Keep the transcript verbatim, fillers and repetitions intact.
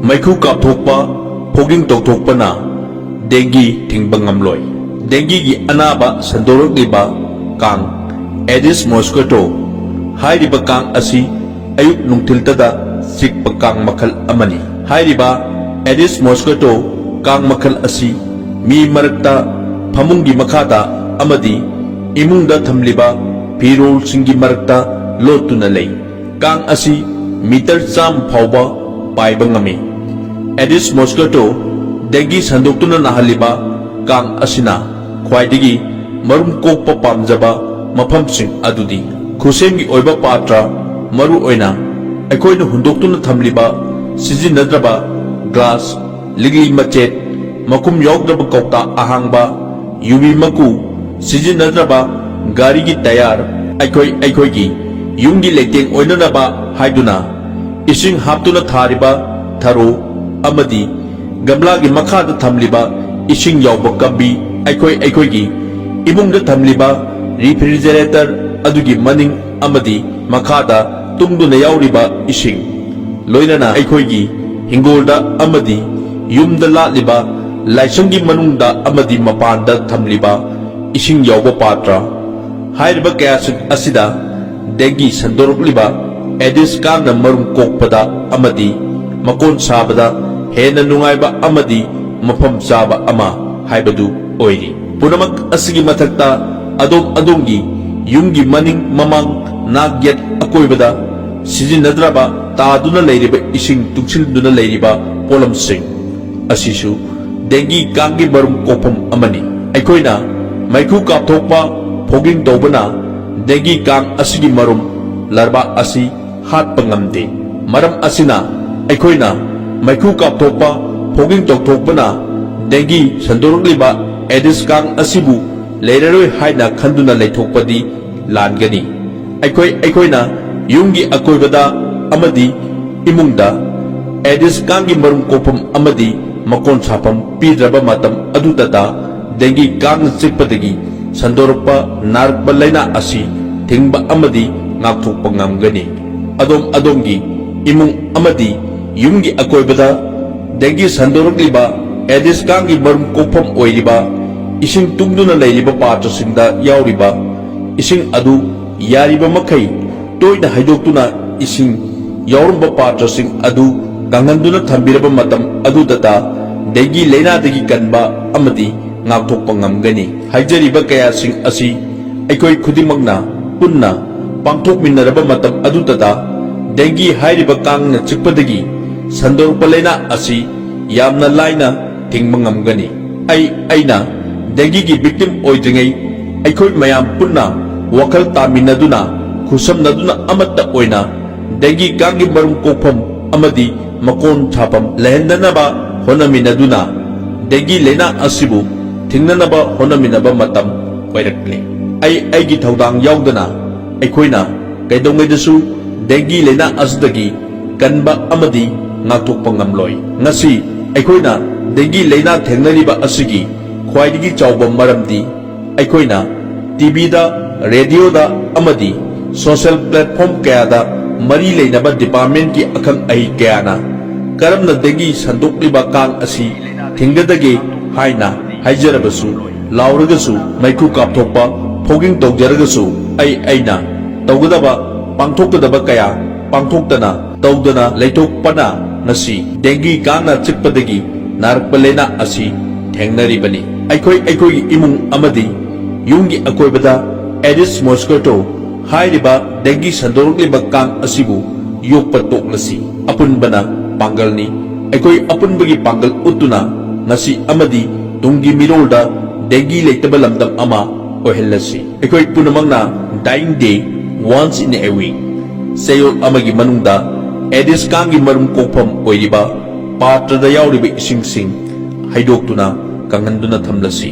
ꯃꯩꯈꯨ ꯀꯥꯞꯊꯣꯛꯄ, fogging ꯇꯧꯊꯣꯛꯄꯅ dengue ꯊꯤꯡꯕ ꯉꯝꯂꯣꯏ꯫ Dengueꯒꯤ ꯑꯅꯥꯕ ꯁꯟꯗꯣꯔꯛꯂꯤꯕ ꯀꯥꯡ Aedes mosquito ꯍꯥꯏꯔꯤꯕ ꯀꯥꯡ ꯑꯁꯤ ꯑꯌꯨꯛ ꯅꯨꯡꯊꯤꯜꯗꯗ ꯆꯤꯛꯄ ꯀꯥꯡ ꯃꯈꯜ ꯑꯃꯅꯤ꯫ ꯍꯥꯏꯔꯤꯕ Aedes mosquito ꯀꯥꯡ ꯃꯈꯜ ꯑꯁꯤ ꯃꯤ ꯃꯔꯛꯇ, ꯐꯃꯨꯡꯒꯤ ꯃꯈꯥꯗ ꯑꯃꯗꯤ ꯏꯃꯨꯡꯗ ꯊꯝꯂꯤꯕ ꯐꯤꯔꯣꯜꯁꯤꯡꯒꯤ ꯃꯔꯛꯇ ꯂꯣꯠꯇꯨꯅ ꯂꯩ꯫ ꯀꯥꯡ ꯑꯁꯤ meter ꯆꯥꯝꯃ ꯐꯥꯎꯕ ꯄꯥꯏꯕ ꯉꯝꯃꯤ꯫ Aedes mosquito dengue ꯁꯟꯗꯣꯛꯇꯨꯅ ꯅꯥꯍꯜꯂꯤꯕ ꯀꯥꯡ ꯑꯁꯤꯅ ꯈ꯭ꯋꯥꯏꯗꯒꯤ ꯃꯔꯨꯝ ꯀꯣꯛꯄ ꯄꯥꯝꯖꯕ ꯃꯐꯝꯁꯤꯡ ꯑꯗꯨꯗꯤ ꯈꯨꯠꯁꯦꯝꯒꯤ ꯑꯣꯏꯕ ꯄꯥꯇ꯭ꯔ, ꯃꯔꯨꯑꯣꯏꯅ ꯑꯩꯈꯣꯏꯅ ꯍꯨꯟꯗꯣꯛꯇꯨꯅ ꯊꯝꯂꯤꯕ ꯁꯤꯖꯤꯟꯅꯗ꯭ꯔꯕ glass, ꯂꯤꯛꯂꯤ ꯃꯆꯦꯠ, ꯃꯈꯨꯝ ꯌꯥꯎꯗ꯭ꯔꯕ ꯀꯧꯇꯥ ꯑꯍꯥꯡꯕ, ꯌꯨꯕꯤ ꯃꯀꯨ, ꯁꯤꯖꯤꯟꯅꯗ꯭ꯔꯕ ꯒꯥꯔꯤꯒꯤ tyre, ꯑꯩꯈꯣꯏ ꯑꯩꯈꯣꯏꯒꯤ ꯌꯨꯝꯒꯤ ꯂꯩꯇꯦꯡ ꯑꯣꯏꯅꯅꯕ ꯍꯥꯏꯗꯨꯅ ꯏꯁꯤꯡ ꯍꯥꯞꯇꯨꯅ ꯊꯥꯔꯤꯕ ꯊꯔꯣ ꯑꯃꯗꯤ ꯒꯝꯂꯥꯒꯤ ꯃꯈꯥꯗ ꯊꯝꯂꯤꯕ ꯏꯁꯤꯡ ꯌꯥꯎꯕ ꯀꯝꯕꯤ, ꯑꯩꯈꯣꯏ ꯑꯩꯈꯣꯏꯒꯤ ꯏꯃꯨꯡꯗ ꯊꯝꯂꯤꯕ refrigerator ꯑꯗꯨꯒꯤ ꯃꯅꯤꯡ ꯑꯃꯗꯤ ꯃꯈꯥꯗ ꯇꯨꯡꯗꯨꯅ ꯌꯥꯎꯔꯤꯕ ꯏꯁꯤꯡ, ꯂꯣꯏꯅꯅ ꯑꯩꯈꯣꯏꯒꯤ ꯍꯤꯡꯒꯣꯜꯗ ꯑꯃꯗꯤ ꯌꯨꯝꯗ ꯂꯥꯠꯂꯤꯕ ꯂꯥꯏꯁꯪꯒꯤ ꯃꯅꯨꯡꯗ ꯑꯃꯗꯤ ꯃꯄꯥꯟꯗ ꯊꯝꯂꯤꯕ ꯏꯁꯤꯡ ꯌꯥꯎꯕ ꯄꯥꯇ꯭ꯔ, ꯍꯥꯏꯔꯤꯕ ꯀꯌꯥꯁꯤꯡ ꯑꯁꯤꯗ dengue ꯁꯟꯗꯣꯔꯛꯂꯤꯕ Aedes ꯀꯥꯡꯅ ꯃꯔꯨꯝ ꯀꯣꯛꯄꯗ ꯑꯃꯗꯤ ꯃꯀꯣꯟ ꯁꯥꯕꯗ ꯍꯦꯟꯅ ꯅꯨꯡꯉꯥꯏꯕ ꯑꯃꯗꯤ ꯃꯐꯝ ꯆꯥꯕ ꯑꯃ ꯍꯥꯏꯕꯗꯨ ꯑꯣꯏꯔꯤ꯫ ꯄꯨꯝꯅꯃꯛ ꯑꯁꯤꯒꯤ ꯃꯊꯛꯇ, ꯑꯗꯣꯝ ꯑꯗꯣꯝꯒꯤ ꯌꯨꯝꯒꯤ ꯃꯅꯤꯡ ꯃꯃꯥꯡ ꯅꯥꯛ ꯌꯦꯠ ꯑꯀꯣꯏꯕꯗ ꯁꯤꯖꯤꯟꯅꯗ꯭ꯔꯕ ꯇꯥꯗꯨꯅ ꯂꯩꯔꯤꯕ ꯏꯁꯤꯡ ꯇꯨꯡꯁꯤꯟꯗꯨꯅ ꯂꯩꯔꯤꯕ ꯄꯣꯠꯂꯝꯁꯤꯡ ꯑꯁꯤꯁꯨ dengue ꯀꯥꯡꯒꯤ ꯃꯔꯨꯝ ꯀꯣꯛꯐꯝ ꯑꯃꯅꯤ꯫ ꯑꯩꯈꯣꯏꯅ ꯃꯩꯈꯨ ꯀꯥꯞꯊꯣꯛꯄ, fogging ꯇꯧꯕꯅ dengue ꯀꯥꯡ ꯑꯁꯤꯒꯤ ꯃꯔꯨꯝ larva ꯑꯁꯤ ꯍꯥꯠꯄ ꯉꯝꯗꯦ꯫ ꯃꯔꯝ ꯑꯁꯤꯅ ꯑꯩꯈꯣꯏꯅ ꯃꯩꯈꯨ ꯀꯥꯞꯊꯣꯛꯄ, fogging ꯇꯧꯊꯣꯛꯄꯅ dengue ꯁꯟꯗꯣꯔꯛꯂꯤꯕ Aedes ꯀꯥꯡ ꯑꯁꯤꯕꯨ ꯂꯩꯔꯔꯣꯏ ꯍꯥꯏꯅ ꯈꯟꯗꯨꯅ ꯂꯩꯊꯣꯛꯄꯗꯤ ꯂꯥꯟꯒꯅꯤ꯫ ꯑꯩꯈꯣꯏ ꯑꯩꯈꯣꯏꯅ ꯌꯨꯝꯒꯤ ꯑꯀꯣꯏꯕꯗ ꯑꯃꯗꯤ ꯏꯃꯨꯡꯗ Aedes ꯀꯥꯡꯒꯤ ꯃꯔꯨꯝ ꯀꯣꯛꯐꯝ ꯑꯃꯗꯤ ꯃꯀꯣꯟ ꯁꯥꯐꯝ ꯄꯤꯗ꯭ꯔꯕ ꯃꯇꯝ ꯑꯗꯨꯗꯇ dengue ꯀꯥꯡꯅ ꯆꯤꯛꯄꯗꯒꯤ ꯁꯟꯗꯣꯔꯛꯄ ꯅꯥꯔꯛꯄ ꯂꯥꯏꯅꯥ ꯑꯁꯤ ꯊꯤꯡꯕ ꯑꯃꯗꯤ ꯉꯥꯛꯊꯣꯛꯄ ꯉꯝꯒꯅꯤ꯫ ꯑꯗꯣꯝ ꯑꯗꯣꯝꯒꯤ ꯏꯃꯨꯡ ꯑꯃꯗꯤ ꯌꯨꯝꯒꯤ ꯑꯀꯣꯏꯕꯗ ꯗꯦꯡꯒꯤ ꯁꯟꯗꯣꯔꯛꯂꯤꯕ ꯑꯦꯗꯤꯁ ꯀꯥꯡꯒꯤ ꯃꯔꯨꯝ ꯀꯣꯛꯐꯝ ꯑꯣꯏꯔꯤꯕ ꯏꯁꯤꯡ ꯇꯨꯡꯗꯨꯅ ꯂꯩꯔꯤꯕ ꯄꯥꯇ꯭ꯔꯁꯤꯡꯗ ꯌꯥꯎꯔꯤꯕ ꯏꯁꯤꯡ ꯑꯗꯨ ꯌꯥꯔꯤꯕ ꯃꯈꯩ ꯇꯣꯏꯅ ꯍꯩꯗꯣꯛꯇꯨꯅ ꯏꯁꯤꯡ ꯌꯥꯎꯔꯝꯕ ꯄꯥꯇ꯭ꯔꯁꯤꯡ ꯑꯗꯨ ꯀꯪꯍꯟꯗꯨꯅ ꯊꯝꯕꯤꯔꯕ ꯃꯇꯝ ꯑꯗꯨꯗꯇ ꯗꯦꯡꯒꯤ ꯂꯥꯏꯅꯥꯗꯒꯤ ꯀꯟꯕ ꯑꯃꯗꯤ ꯉꯥꯛꯊꯣꯛꯄ ꯉꯝꯒꯅꯤ꯫ ꯍꯥꯏꯖꯔꯤꯕ ꯀꯌꯥꯁꯤꯡ ꯑꯁꯤ ꯑꯩꯈꯣꯏ ꯈꯨꯗꯤꯡꯃꯛꯅ ꯄꯨꯟꯅ ꯄꯥꯡꯊꯣꯛꯃꯤꯟꯅꯔꯕ ꯃꯇꯝ ꯑꯗꯨꯗꯇ ꯗꯦꯡꯒꯤ ꯍꯥꯏꯔꯤꯕ ꯀꯥꯡꯅ ꯆꯤꯛꯄꯗꯒꯤ ꯁꯟꯗꯣꯔꯛꯄ ꯂꯥꯏꯅꯥ ꯑꯁꯤ ꯌꯥꯝꯅ ꯂꯥꯏꯅ ꯊꯤꯡꯕ ꯉꯝꯒꯅꯤ꯫ ꯑꯩ ꯑꯩꯅ ꯗꯦꯡꯒꯤꯒꯤ victim ꯑꯣꯏꯗ꯭ꯔꯤꯉꯩ ꯑꯩꯈꯣꯏ ꯃꯌꯥꯝ ꯄꯨꯟꯅ ꯋꯥꯈꯜ ꯇꯥꯃꯤꯟꯅꯗꯨꯅ ꯈꯨꯠꯁꯝꯅꯗꯨꯅ ꯑꯃꯠꯇ ꯑꯣꯏꯅ ꯗꯦꯡꯒꯤ ꯀꯥꯡꯒꯤ ꯃꯔꯨꯝ ꯀꯣꯛꯐꯝ ꯑꯃꯗꯤ ꯃꯀꯣꯟ ꯁꯥꯐꯝ ꯂꯩꯍꯟꯗꯅꯕ ꯍꯣꯠꯅꯃꯤꯟꯅꯗꯨꯅ ꯗꯦꯡꯒꯤ ꯂꯥꯏꯅꯥ ꯑꯁꯤꯕꯨ ꯊꯤꯡꯅꯅꯕ ꯍꯣꯠꯅꯃꯤꯟꯅꯕ ꯃꯇꯝ ꯑꯣꯏꯔꯛꯂꯦ꯫ ꯑꯩ ꯑꯩꯒꯤ ꯊꯧꯗꯥꯡ ꯌꯥꯎꯗꯅ ꯑꯩꯈꯣꯏꯅ ꯀꯩꯗꯧꯉꯩꯗꯁꯨ ꯗꯦꯡꯒꯤ ꯂꯥꯏꯅꯥ ꯑꯁꯤꯗꯒꯤ ꯀꯟꯕ ꯑꯃꯗꯤ ꯉꯥꯛꯊꯣꯛꯄ ꯉꯝꯂꯣꯏ꯫ ꯉꯁꯤ ꯑꯩꯈꯣꯏꯅ ꯗꯦꯡꯒꯤ ꯂꯥꯏꯅꯥ ꯊꯦꯡꯅꯔꯤꯕ ꯑꯁꯤꯒꯤ ꯈ꯭ꯋꯥꯏꯗꯒꯤ ꯆꯥꯎꯕ ꯃꯔꯝꯗꯤ ꯑꯩꯈꯣꯏꯅ ꯇꯤꯚꯤꯗ, ꯔꯦꯗꯤꯑꯣꯗ ꯑꯃꯗꯤ social platform ꯀꯌꯥꯗ ꯃꯔꯤ ꯂꯩꯅꯕ departmentꯀꯤ ꯑꯈꯪ ꯑꯍꯩ ꯀꯌꯥꯅ ꯀꯔꯝꯅ ꯗꯦꯡꯒꯤ ꯁꯟꯗꯣꯛꯂꯤꯕ ꯀꯥꯡ ꯑꯁꯤ ꯊꯤꯡꯒꯗꯒꯦ ꯍꯥꯏꯅ ꯍꯥꯏꯖꯔꯕꯁꯨ, ꯂꯥꯎꯔꯒꯁꯨ, ꯃꯩꯈꯨ ꯀꯥꯞꯊꯣꯛꯄ, fogging ꯇꯧꯖꯔꯒꯁꯨ, ꯑꯩ ꯑꯩꯅ ꯇꯧꯒꯗꯕ, ꯄꯥꯡꯊꯣꯛꯀꯗꯕ ꯀꯌꯥ ꯄꯥꯡꯊꯣꯛꯇꯅ ꯇꯧꯗꯅ ꯂꯩꯊꯣꯛꯄꯅ ꯉꯁꯤ ꯗꯦꯡꯒꯤ ꯀꯥꯡꯅ ꯆꯤꯛꯄꯗꯒꯤ ꯅꯥꯔꯛꯄ ꯂꯥꯏꯅꯥ ꯑꯁꯤ ꯊꯦꯡꯅꯔꯤꯕꯅꯤ꯫ ꯑꯩꯈꯣꯏ ꯑꯩꯈꯣꯏꯒꯤ ꯏꯃꯨꯡ ꯑꯃꯗꯤ ꯌꯨꯝꯒꯤ ꯑꯀꯣꯏꯕꯗ Aedes mosquito ꯍꯥꯏꯔꯤꯕ ꯗꯦꯡꯒꯤ ꯁꯟꯗꯣꯔꯛꯂꯤꯕ ꯀꯥꯡ ꯑꯁꯤꯕꯨ ꯌꯣꯛꯄ ꯇꯣꯛꯂꯁꯤ꯫ ꯑꯄꯨꯟꯕꯅ ꯄꯥꯡꯒꯜꯅꯤ꯫ ꯑꯩꯈꯣꯏ ꯑꯄꯨꯟꯕꯒꯤ ꯄꯥꯡꯒꯜ ꯎꯠꯇꯨꯅ ꯉꯁꯤ ꯑꯃꯗꯤ ꯇꯨꯡꯒꯤ ꯃꯤꯔꯣꯜꯗ ꯗꯦꯡꯒꯤ ꯂꯩꯇꯕ ꯂꯝꯗꯝ ꯑꯃ ꯑꯣꯏꯍꯜꯂꯁꯤ꯫ ꯑꯩꯈꯣꯏ ꯄꯨꯝꯅꯃꯛꯅ dying day once in a week ꯆꯌꯣꯜ ꯑꯃꯒꯤ ꯃꯅꯨꯡꯗ Aedes ꯀꯥꯡꯒꯤ ꯃꯔꯨꯝ ꯀꯣꯛꯐꯝ ꯑꯣꯏꯔꯤꯕ ꯄꯥꯇ꯭ꯔꯗ ꯌꯥꯎꯔꯤꯕ ꯏꯁꯤꯡꯁꯤꯡ ꯍꯩꯗꯣꯛꯇꯨꯅ ꯀꯪꯍꯟꯗꯨꯅ ꯊꯝꯂꯁꯤ꯫